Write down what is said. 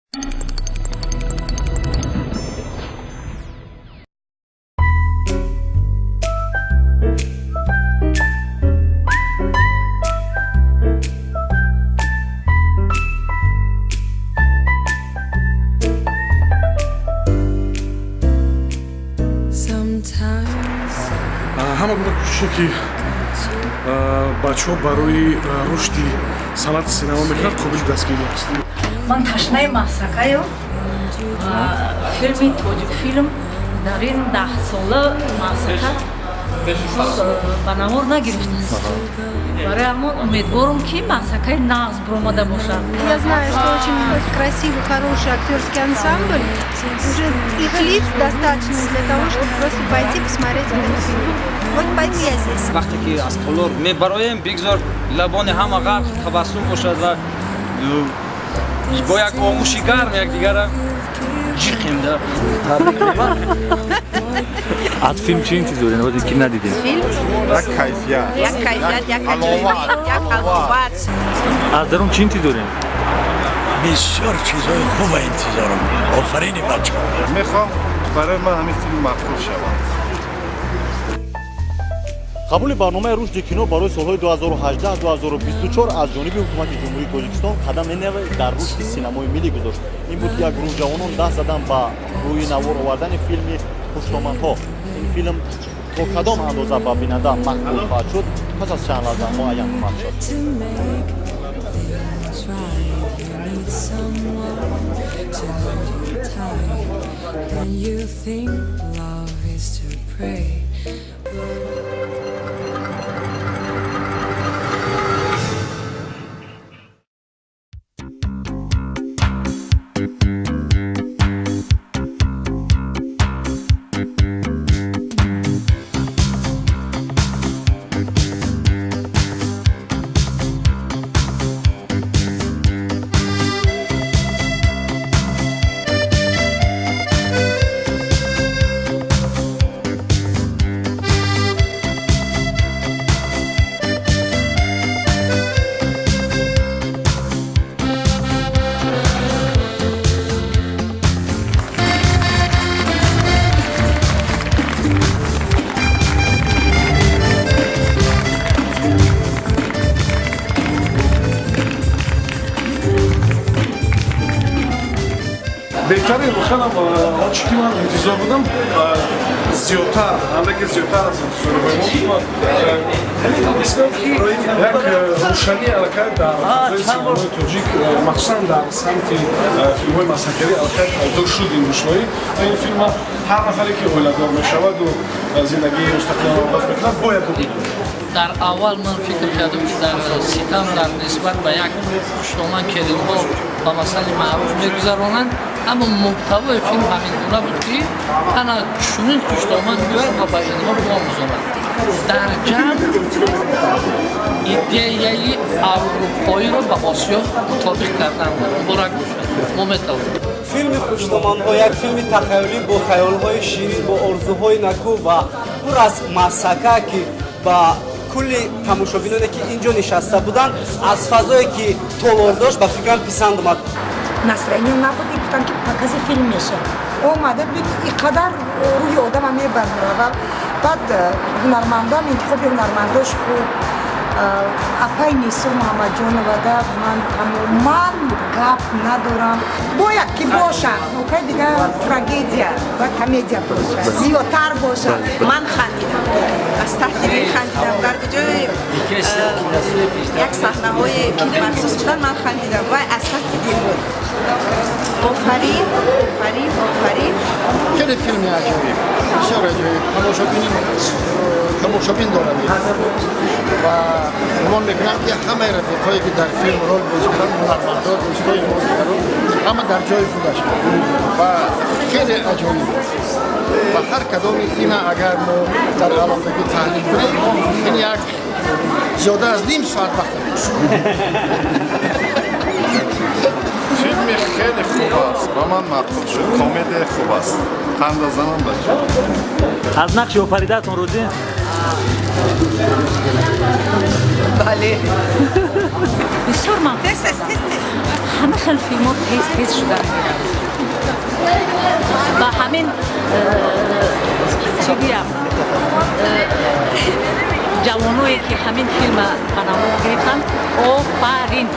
Sometimes Ҳама гуна кӯшише, ки бачаҳо барои рушди санъати синема мекунанд, қобили дастгирӣ аст. Ман ташнаи масхакаю ва филми Тоҷикфилм дар ин 10 сола масхака ба навор нагирифтааст. Барои ҳамон умедворам, ки масхакаи нағз биромада бошад. Я знаю, что очень красивый, хороший актерский ансамбль. Уже их лиц достаточно для того, чтобы просто пойти посмотреть этот фильм. Вот поэтому я здесь. Вақте ки аз толор мебароем, бигзор лабони ҳама ғарқ табассум бошад ва бо як оғӯши гарм якдигара ҷиқем да. Аз филм чӣ интизорем, озе ки надидем? Филм. Як кайфият. Як кайфият, як аҷоибӣ, як аловат. Аз дарун чӣ интизорем? Бисёр чизҳои хуба интизорам. Офарини бачаҳо. Мехоҳам, барои ман ҳамин филм маъқул шавад. Қабули барномаи рушди кино барои солҳои 2018-2024 аз ҷониби ҳукумати Ҷумҳурии Тоҷикистон қадами наве дар рушди синамои миллӣ гузошт. Ин буд, ки як гурӯҳ ҷавонон даст заданд ба рӯи навор овардани филми «Хуштоманҳо». Ин филм то кадом андоза ба бинанда маҳбул хоҳад шуд, пас аз чанд лаҳза муайян хоҳад шуд. to make things right, you need someone to hold you tight. When you think love is to pray. Беҳтарин, воқеан, он чи ки ман интизор будам, зиёдтар, андаке зиёдтар аз интизори мо. Як рӯшанӣ аллакай дар фазои синемаи тоҷик, махсусан дар самти филмҳои масхакарӣ, аллакай пайдо шуд ин рӯшноӣ. Ин филма ҳар нафаре, ки оиладор мешаваду зиндагии мустақилона оғоз мекунад, бояд бибинад. Дар аввал ман фикр кардам, ки дар ситам дар нисбат ба як хуштоман келинҳо ба масъали маъруф мегузаронанд, аммо муҳтавои филм ҳамин гуна буд, ки ана чунин хуштоман биёяд ва ба инҳо биомӯзонад. Дар ҷамъ идеяи аврупоиро ба Осиё мутобиқ кардан буд. Муборак бошад, мо метавонем. Филми «Хуштоманҳо» як филми тахаюлӣ бо хаёлҳои ширин, бо орзуҳои накӯ ва пур аз масхака, ки ба кулли тамошобиноне, ки ин ҷо нишаста буданд, аз фазое, ки толор дошт, ба фикрам, писанд омад. Настроение набуд, гуфтам, ки покази филм меша. Омада бин, и қадар рӯҳи одама мебардора. Ва баъд ҳунармандам, интихоби ҳунармандош хуб. Апай Нисо Муҳаммадҷонова да ман тамоман гап надорам. Бояд ки бошад окай, дигар трагедия ва комедия бошад, зиёдтар бошад. Ман хандидам, аз таҳти дил хандидам. Дар куҷои як саҳнаҳое ки махсус буданд, ман хандидам вай аз таҳти дил буд. Офарин, офарин, офарин! Хеле филми аҷоиб, бисёр аҷоиб. Тамошобин дорад ва гумон мекунам, ки ҳамаи рафиқҳое, ки дар филм рол бозӣ карданд, ҳунармандо, дӯстои бозигарон, ҳама дар ҷои худаш ва хеле аҷоиб. Ва ҳар кадоми ина агар мо дар алоқагӣ таҳлил кунем, ин як зиёда аз ним соат вақт. Филми хеле хуб аст, ба ман маъқул шуд. Комедия хуб аст, хандазанам бача. Аз нақши офаридаатон розӣ? Бале. Бисёр ман Тез, тез, тез, тез. Ҳама хел филмҳо тез тез шуда меравад. Ба ҳамин чӣ гӯям, ҷавоное ки ҳамин филма ба навор гирифтанд, офарин.